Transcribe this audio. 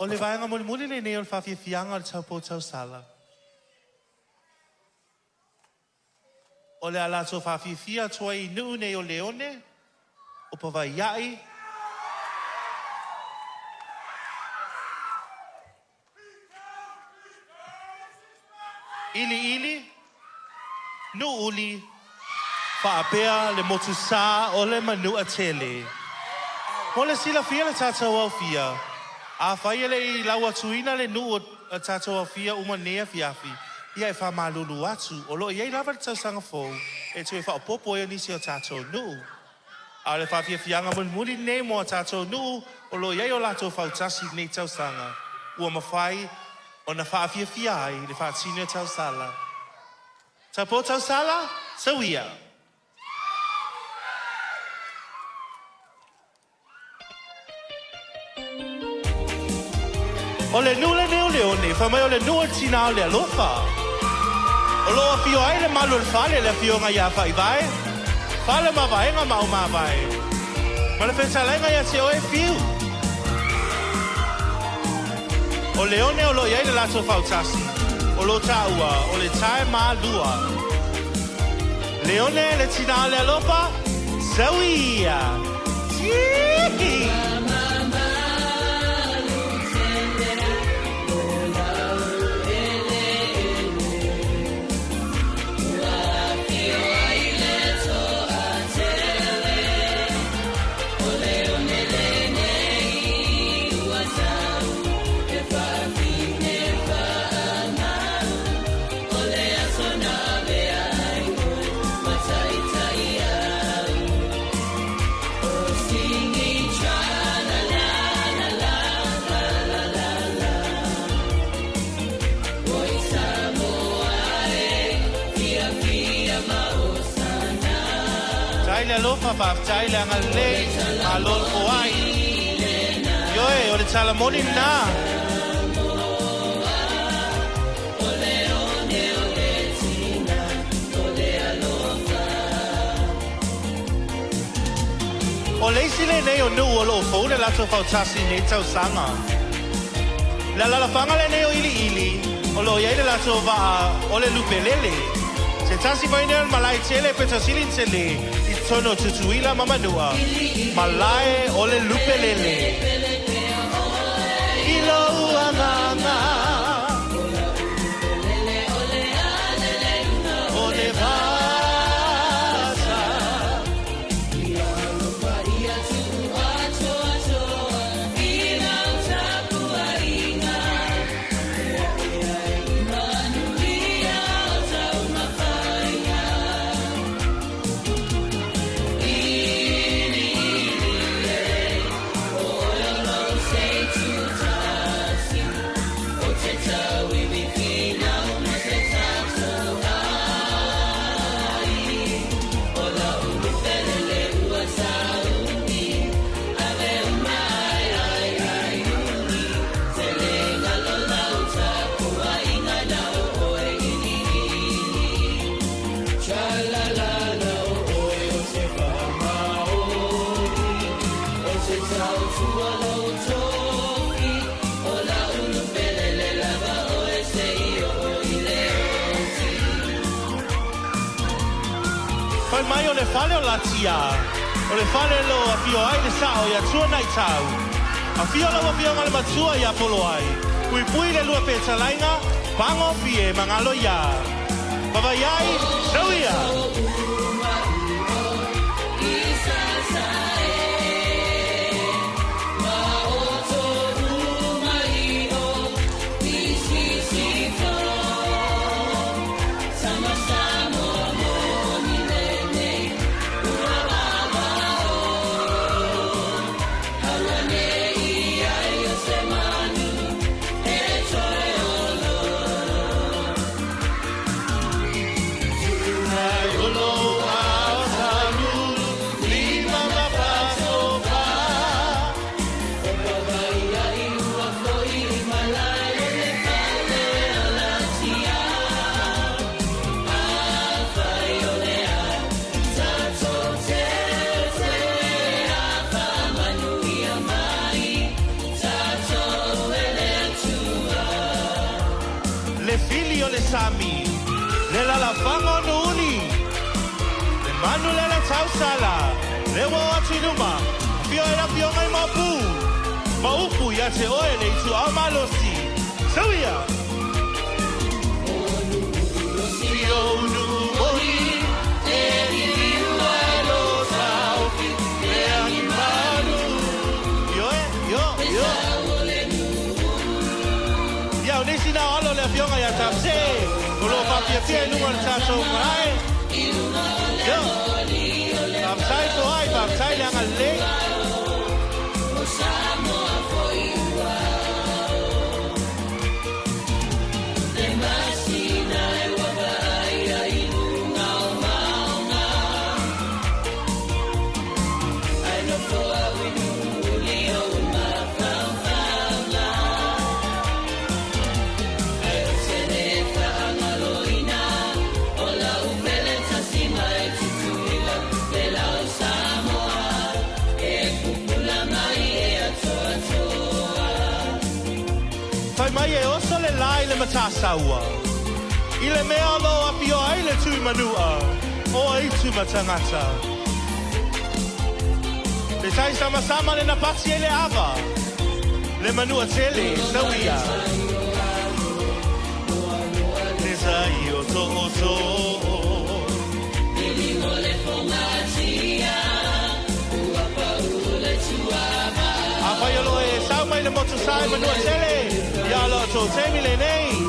O le vaega mulimuli lenei o le faafiafiaga o le taupou tausala. O le a latou faafiafia atu ai i nuu nei o Leone, o Pavaaia'i, 'Ili'ili, Nu'uuli faapea le Motusa o le Manu'atele. Mo le silafia e le tatou aofia, afai e le i lau atuina le nuu o le tatou aofia uma i lenei afiafi, ia e faamalulu atu, o lo o i ai lava le tausaga fou e toe faaopoopo ai nisi o tatou nuu. A o le faafiafiaga mulimuli lenei mo a tatou nuu o lo o i ai o latou fautasi i lenei tausaga ua mafai ona faafiafia ai le faatini o tausala. Taupou tausala, soia! O le nuu lenei o Leone, fai mai o le nuu o le tinā o le alofa. O lo o afio ai le malu o le fale, le afioga ia Faivae, Fale ma Vaega ma Aumavae, ma le fetalaiga ia te oe Fiu. O Leone o lo o i ai le latou fautasi, o lo o taua o le Tae Malua. Leone le tinā o le alofa, sauia! Tihi! Tai le alofa, faafetai le agalelei, malo le foai. Ioe, o le tala moni lena. O le isi lenei o nuu o lo o fou le latou fautasi i lenei tausaga. Le alaalafaga lenei o Ili'ili, o lo o i ai le latou vaa o le Lupelele. Se tasi foi lenei o le malae tele pito sili ona telē i totonu o Tutuila ma Manua, malae o le Lupelele. I lou agaga o le vasa. Fai mai o le fale o Latia, o le fale o lo o afio ai le sao ia Tuanaitau. Afio lau afioga le matua ia Poloai, puipui le lua fetalaiga, Pagofie ma Galoia. Vavaiai, sauia! sami, le lalafaga o Nuuuli, le manu le le tausala, le ua o atu i luma, afio ai le afioga i Maopu, ma upu ia te oe le ituau malosi. Sau ia! Si ou nuu moni, e liliu ai lo taofi, lea ni malu. Ioe, io, io. Ia, o nisi na o alo o le afioga ia Tapse, o lo o faafiafia i luga o le tatou malae. Io. Faafetai toai, faafetai le agalelei. Fai mai e oso le la i le Matasaua, i le mea o lo o afioa ai le Tui Manua o Aitu ma Tagata. Le tai samasama le napati ai le ava, le manua tele sau ia. Le tai o to o to. Afai o lo o e sau mai le motu sa i Manuatele, ia o lo o tou taimi lenei.